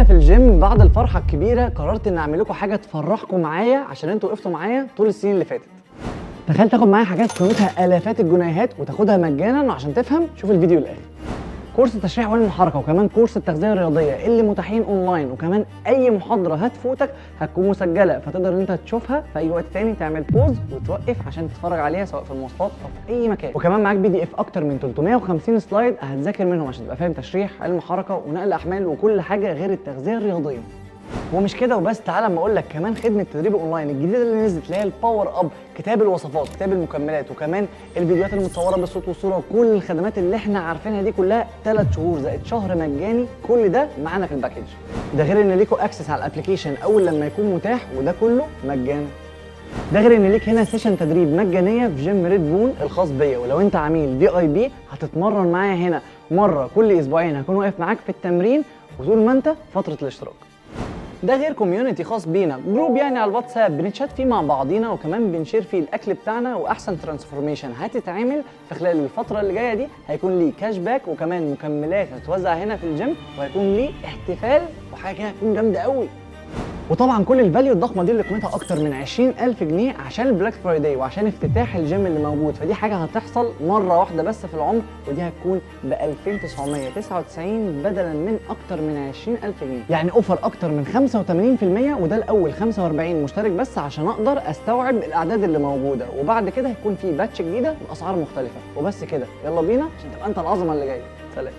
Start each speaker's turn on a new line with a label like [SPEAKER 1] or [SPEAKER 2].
[SPEAKER 1] هنا في الجيم بعد الفرحة الكبيرة قررت ان اعمل لكم حاجة تفرحكم معايا، عشان انتوا وقفتوا معايا طول السنين اللي فاتت. تخيل تاخد معايا حاجات قيمتها الافات الجنيهات وتاخدها مجانا، وعشان تفهم شوف الفيديو للاخر. كورس تشريح وعلم الحركة وكمان كورس التغذية الرياضية اللي متاحين اونلاين، وكمان اي محاضرة هتفوتك هتكون مسجله، فتقدر ان انت تشوفها في اي وقت تاني، تعمل pause وتوقف عشان تتفرج عليها سواء في المواصلات او في اي مكان. وكمان معاك PDF اكتر من 350 slide هتذاكر منهم عشان تبقى فاهم تشريح علم حركة ونقل احمال وكل حاجة غير التغذية الرياضيه. ومش كده وبس، تعالى اما اقول لك كمان خدمة تدريب اونلاين الجديدة اللي نزلت اللي هي ال Power Up، كتاب الوصفات، كتاب المكملات، وكمان الفيديوهات المتصوره بالصوت والصوره، وكل الخدمات اللي احنا عارفينها دي كلها 3 شهور زائد شهر مجاني، كل ده معانا في ال package. ده غير ان ليكوا access على ال application اول لما يكون متاح، وده كله مجانا. ده غير ان ليك هنا session تدريب مجانية في جيم ريد بون الخاص بيا، ولو انت عميل VIP هتتمرن معايا هنا مرة كل اسبوعين، هكون واقف معاك في التمرين وطول ما انت فترة الاشتراك. ده غير community خاص بينا، group يعني على الواتساب بنتشات فيه مع بعضينا، وكمان بن share فيه الاكل بتاعنا، واحسن transformation هتتعمل في خلال الفترة اللي جاية دي هيكون ليه cash back، وكمان مكملات هتتوزع هنا في الجيم، وهيكون ليه احتفال وحاجه كده هتكون جامدة قوي. وطبعا كل ال value الضخمة دي اللي قيمتها اكتر من 20000 جنيه عشان ال Black Friday وعشان افتتاح الجيم اللي موجود، فدي حاجة هتحصل مرة واحدة بس في العمر، ودي هتكون ب 2999 بدلا من اكتر من 20000 جنيه، يعني offer اكتر من 85%. وده الاول 45 مشترك بس عشان اقدر استوعب الاعداد اللي موجوده، وبعد كده هيكون في batch جديدة باسعار مختلفه. وبس كده، يلا بينا عشان تبقى انت العظمة اللي جايه. سلام.